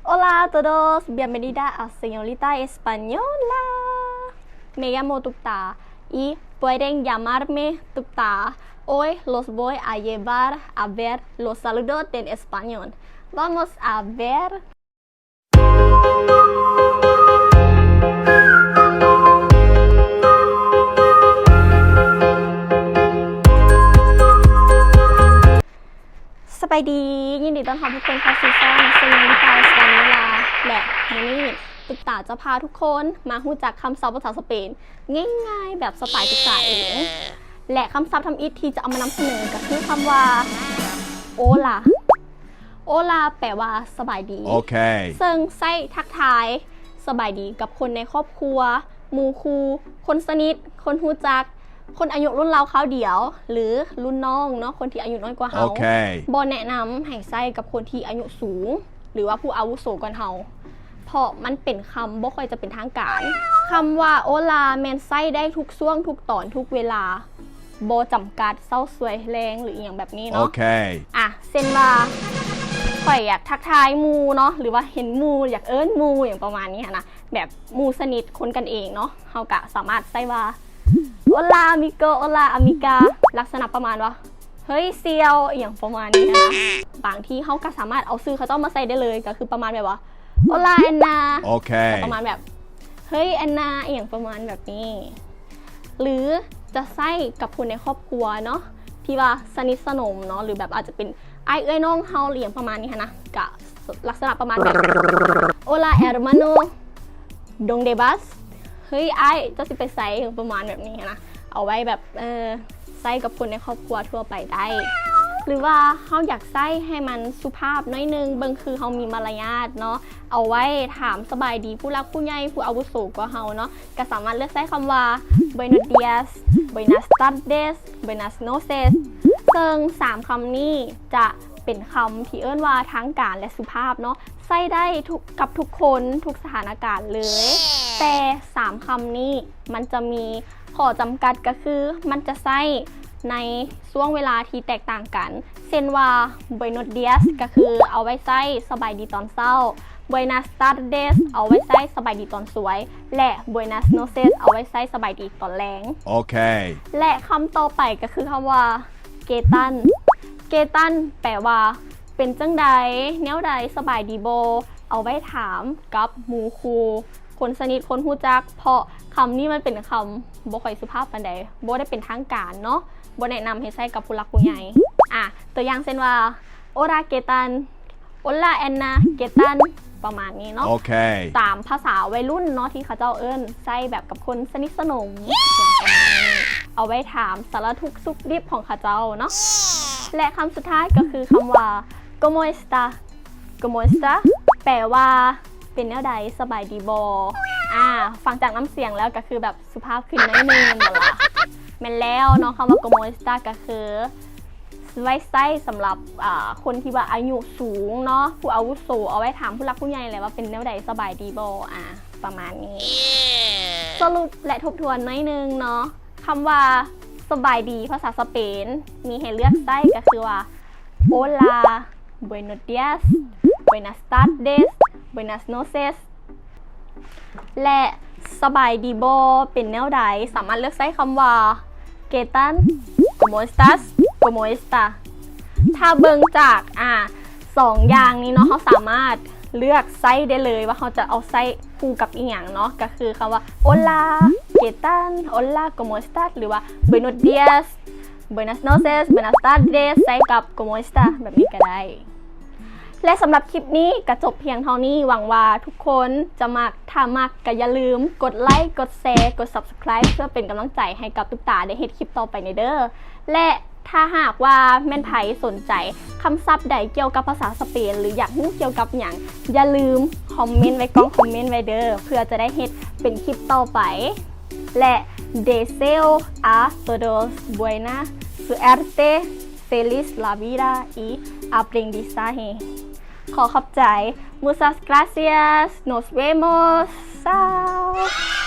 Hola a todos, bienvenida a Señorita Española. Me llamo Tupta y pueden llamarme Tupta. Hoy los voy a llevar a ver los saludos en español. Vamos a ver. ສະບາຍດີ, ຍິນດີຕ້ອນຮັບທຸກຄົນເຂົ້າສູ່ຊ່ອງ Señorita Española ແລະ ມື້ນີ້ຕຸກຕາຈະພາທຸກຄົນມາຮູ້ຈັກຄຳສັບພາສາສະເປນງ່າຍໆ ແບບສະໄຕຕຸກຕາເອງ ແລະ ຄຳສັບທຳອິດທີ່ຈະເອົາມານຳສະເໜີກໍຄືຄຳວ່າ Hola. Hola ແປວ່າສະບາຍດີ ໂອເຄ ເຊິ່ງໃຊ້ທັກທາຍສະບາຍດີກັບຄົນໃນຄອບຄົວ, ໝູ່ຄູ່, ຄົນສະໜິດ, ຄົນຮູ້ຈັກ, ຄົນອາຍຸລຸ້ນລາວຄາວດຽວ ຫຼື ລຸ້ນນ້ອງເນາະ, ຄົນທີ່ອາຍຸນ້ອຍກວ່າເຮົາ. ໂອເຄ ບໍ່ແນະນຳໃຫ້ໃຊ້ກັບຄົນທີ່ອາຍຸສູງ ຫຼືວ່າຜູ້ອາວຸໂສກວ່າເຮົາ ເພາະມັນເປັນຄຳບໍ່ຄ່ອຍຈະເປັນທາງການ. ຄຳວ່າ Hola ແມ່ນໃຊ້ໄດ້ທຸກຊ່ວງ, ທຸກຕອນ, ທຸກເວລາ, ບໍ່ຈຳກັດເຊົ້າສວຍແລງ ຫຼື ອີ່ຫຍັງແບບນີ້ເນາະ. ໂອເຄ ອ່ະ ເຊັ່ນວ່າ ຂ້ອຍຢາກທັກທາຍໝູ່ເນາະ ຫຼືວ່າເຫັນໝູ່ ຢາກເອີ້ນໝູ່ ຫຍັງປະມານນີ້ຫັ້ນນະ, ແບບໝູ່ສະໜິດ ຄົນກັນເອງເນາະ, ເຮົາກະສາມາດໃຊ້ວ່າ Hola amigo, hola amiga ລັກສະນະປະມານວ່າ ເຮີ້ຍສ່ຽວ ອີ່ຫຍັງປະມານນີ້ຫັ້ນນະ. ບາງທີເຮົາກະສາມາດເອົາຊື່ເຂົາເຈົ້າມາໃສ່ໄດ້ເລີຍ ກະຄືປະມານແບບວ່າ Hola Anna ໂອເຄ ປະມານແບບ ເຮີ້ຍ Anna ອີ່ຫຍັງປະມານແບບນີ້. ຫຼືຈະໃຊ້ກັບຄົນໃນຄອບຄົວເນາະ ທີ່ວ່າສະໜິດສະໜົມເນາະ ຫຼືແບບອາດຈະເປັນອ້າຍເອື້ອຍນ້ອງເຮົາ ຫຼືຫຍັງປະມານນີ້ຫັ້ນນະ, ກະລັກສະນະປະມານແບບ Hola hermano, ¿dónde vas? ເຮີ້ຍອ້າຍ ເຈົ້າຊິໄປໃສ? ປະມານແບບນີ້ຫັ້ນນະ, ເອົາໄວ້ແບບ ເອີ ໃຊ້ກັບຄົນໃນຄອບຄົວທົ່ວໄປໄດ້. ຫຼືວ່າເຮົາຢາກໃຊ້ໃຫ້ມັນສຸພາບໜ້ອຍໜຶ່ງ, ເບິ່ງຄືເຮົາມີມາລະຍາດເນາະ, ເອົາໄວ້ຖາມສະບາຍດີຜູ້ຫຼັກຜູ້ໃຫຍ່ ຜູ້ອາວຸໂສກວ່າເຮົາເນາະ, ກໍສາມາດເລືອກໃຊ້ຄຳວ່າ Buenos días, buenas tardes, buenas noches ເຊິ່ງສາມຄຳນີ້ຈະເປັນຄຳທີ່ເອີ້ນວ່າທາງການ ແລະ ສຸພາບເນາະ, ໃຊ້ໄດ້ທຸກ ກັບທຸກຄົນ ທຸກສະຖານະການເລີຍ. ແຕ່ສາມຄຳນີ້ມັນຈະມີຂໍ້ຈຳກັດ ກໍຄືມັນຈະໃຊ້ໃນຊ່ວງເວລາທີ່ແຕກຕ່າງກັນ. ເຊັ່ນວ່າ Buenos días ກໍຄືເອົາໄວ້ໃຊ້ສະບາຍດີຕອນເຊົ້າ, Buenas tardes ເອົາໄວ້ໃຊ້ສະບາຍດີຕອນສວຍ ແລະ Buenas noches ເອົາໄວ້ໃຊ້ສະບາຍດີຕອນແລງ. ໂອເຄ ແລະ ຄຳຕໍ່ໄປກໍຄືຄຳວ່າ ¿Qué tal? ¿Qué tal? ແປວ່າ ເປັນຈັ່ງໃດ? ແນວໃດ? ສະບາຍດີບໍ່? ເອົາໄວ້ຖາມກັບໝູ່ຄູ່, ຄົນສະໜິດ, ຄົນຮູ້ຈັກ, ເພາະຄຳນີ້ມັນເປັນຄຳບໍ່ຄ່ອຍສຸພາບປານໃດ, ບໍ່ໄດ້ເປັນທາງການເນາະ, ບໍ່ແນະນຳໃຫ້ໃຊ້ກັບຜູ້ຫຼັກຜູ້ໃຫຍ່. ອາ ຕົວຢ່າງເຊັ່ນວ່າ Hola, ¿qué tal? Hola Anna, ¿qué tal? ປະມານນີ້ເນາະ. ໂອເຄ ຕາມພາສາໄວລຸ້ນເນາະ ທີ່ເຂົາເຈົ້າເອີ້ນໃຊ້ແບບກັບຄົນສະໜິດສະໜົມ ຢ່າງປະມານນີ້, ເອົາໄວ້ຖາມສາລະທຸກສຸກດິບຂອງເຂົາເຈົ້າເນາະ. ແລະ ຄຳສຸດທ້າຍກໍຄືຄຳວ່າ ¿Cómo está? ¿Cómo está? ແປວ່າ ເປັນແນວໃດ? ສະບາຍດີບໍ່? ອາ ຟັງຈາກນ້ຳສຽງແລ້ວກໍຄືແບບ ສຸພາບຂຶ້ນໜ້ອຍໜຶ່ງແມ່ນບໍ່ລະ? ແມ່ນແລ້ວເນາະ, ຄຳວ່າ ¿Cómo está? ກໍຄືໄວ້ໃຊ້ສຳລັບ ອາ ຄົນທີ່ວ່າອາຍຸສູງເນາະ, ຜູ້ອາວຸໂສ, ເອົາໄວ້ຖາມຜູ້ຫຼັກຜູ້ໃຫຍ່ແຫຼະວ່າເປັນແນວໃດ, ສະບາຍດີບໍ່? ອາ ປະມານນີ້. ສະຫຼຸບ ແລະ ທົບທວນໜ້ອຍໜຶ່ງເນາະ, ຄຳວ່າສະບາຍດີພາສາສະເປນມີໃຫ້ເລືອກໃຊ້ກໍຄືວ່າ Hola, buenos días, buenas tardes, buenas noches ແລະ ສະບາຍດີບໍ່? ເປັນແນວໃດ? ສາມາດເລືອກໃຊ້ຄຳວ່າ ¿Qué tal? ¿Cómo estás? ¿Cómo está? ຖ້າເບິ່ງຈາກ ອາ ສອງຢ່າງນີ້ເນາະ, ເຮົາສາມາດເລືອກໃຊ້ໄດ້ເລີຍວ່າເຮົາຈະເອົາໃຊ້ຄູ່ກັບອີ່ຫຍັງເນາະ, ກໍຄືຄຳວ່າ Hola, ¿qué tal? Hola, ¿cómo estás? ຫຼືວ່າ Buenos días, buenas noches, buenas tardes ໃຊ້ກັບ ¿Cómo está? ແບບນີ້ກໍໄດ້. ແລະ ສຳລັບຄລິບນີ້ກໍຈົບພຽງເທົ່ານີ້, ຫວັງວ່າທຸກຄົນຈະມັກ. ຖ້າມັກກໍຢ່າລືມກົດໄລ, ກົດແຊ, ກົດ Subscribe ເພື່ອເປັນກຳລັງໃຈໃຫ້ກັບຕຸກຕາໄດ້ເຮັດຄລິບຕໍ່ໄປແດ່ເດີ້. ແລະ ຖ້າຫາກວ່າແມ່ນໃຜສົນໃຈຄຳສັບໃດກ່ຽວກັບພາສາສະເປນ ຫຼື ຢາກຮູ້ກ່ຽວກັບຫຍັງ, ຢ່າລືມຄອມເມັນໄວ້, ກ່ອງຄອມເມັນໄວ້ເດີ້, ເພື່ອຈະໄດ້ເຮັດເປັນຄລິບຕໍ່ໄປ. ແລະ Deseo a todos buena suerte, feliz la vida y aprendizaje. ຂໍຂອບໃຈ. Muchas gracias. Nos vemos. Chao.